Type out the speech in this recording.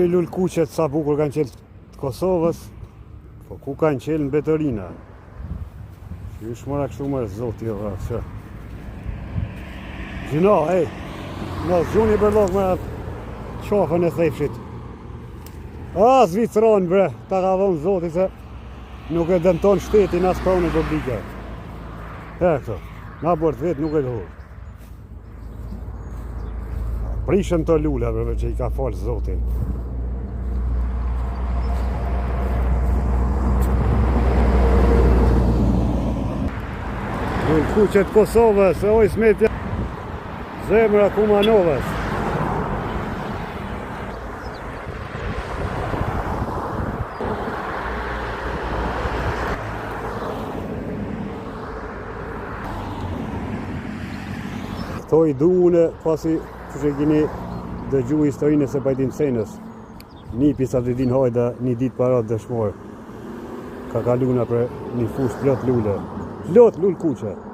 Lulekuqet sa bukur kanë qelë të Kosovës, po ku kanë qelë në mbeturina? Qysh mora kështu mërë zoti e vrasë që. Gjino, ej, në zgjuni bërllok me atë qafën e thefshit. A, Zvicron, bre, ta ka dhonë zoti se nuk e dëmton shtetin as pronën publike. E, këto, na bërë të vetë nuk e lhurë. Prishën të lule, bre, që i ka falë zoti. Lulekuqet Kosovës, e oj smetja zemra Kumanovës. Këto i du une, pasi që që kini dëgju historinë e Sebajdin Cenës. Nipi Sadridin Hajda, një ditë para dëshmor. Ka kalu nëpër një fushë plot lule. Plot lulekuqe.